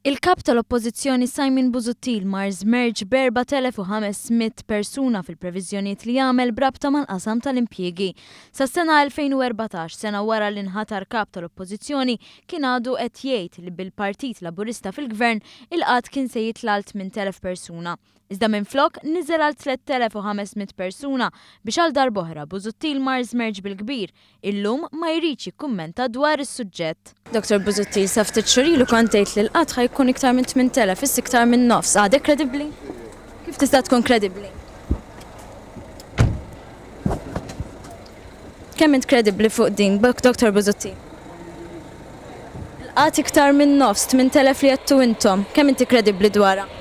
Il-Kap tal-Oppożizzjoni Simon Busuttil mar żmerġ b'4,500 persuna fil-previżjonijiet li għamel b'rabta mal-qasam tal-impjiegi. Sas-sena 2014, sena wara li nħatar Kap tal-Oppożizzjoni, kien għadu qed jgħid li bil-Partit Laburista fil-Gvern, il-qgħad kien se jitla' għal 8,000 persuna. Iżda minflok, niżel għal 3,500 persuna biex għal darb'oħra Busuttil mar żmerġ bil-kbir Illum ma jridx jikkummenta dwar is-suġġett. Dottor Busuttil, sa ftit xhur ilu kont tgħid li l-qgħad ħa jkun iktar minn 8,000, issa iktar minn nofs. Għadek kredibbli? Kif tista' tkun kredibbli? Kemm int kredibbli fuq din, Dottor Busuttil? Il-qgħad iktar minn nofs, 8,000 li għedtu intom. Kemm inti kredibbli dwarha?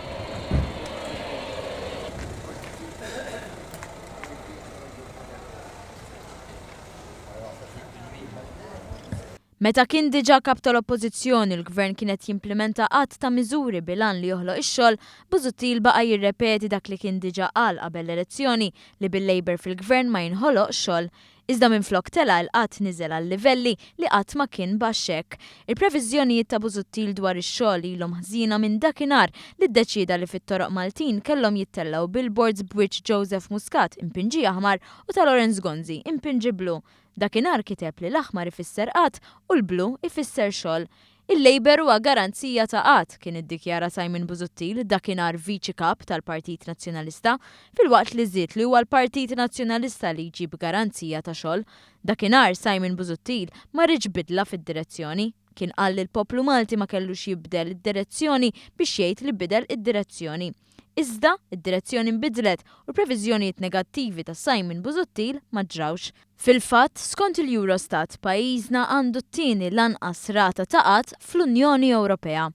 Meta kien diġà Kap tal-Oppożizzjoni u l-Gvern kien qed jimplimenta għadd ta' miżuri bil-għan li joħloq ix-xogħol, Busuttil baqa' jirrepeti dak li kien diġà qal qabel l-elezzjoni li bil-Labour fil-Gvern ma jinħoloqx xogħol. Iżda minflok tela' il-qgħad niżel għal livelli li qatt ma kien baxx hekk. Il-previżjonijiet ta' Busuttil dwar ix-xogħol ilhom ħżiena minn dakinhar li ddeċieda li fit-toroq Maltin kellhom jittellgħu billboards b'wiċċ Joseph Muscat impinġi aħmar u ta' Lawrence Gonzi, impinġi blu. Dakinhar kiteb li l-aħmar ifisser qgħad u l-blu ifisser xogħol. Il-Labour huwa garanzija ta' qgħad, kien iddikjara Simon Busuttil, dakinhar Viċi Kap tal-Partit Nazzjonalista, filwaqt li żied li huwa l-Partit Nazzjonalista li jġib garanzija ta' xogħol. Dakinhar Simon Busuttil ma riedx bidla fid-direzzjoni. Kien qal li l-poplu Malti ma kellux jibdel id-direzzjoni biex jgħid li bidel id-direzzjoni. Iżda, id-direzzjoni nbidlet u l-previżjonijiet negattivi ta' Simon Busuttil ma ġrawx. Fil-fatt, skont il-Eurostat, pajjiżna għandu t-tieni l-anqas rata ta' qgħad fl-Unjoni Ewropea.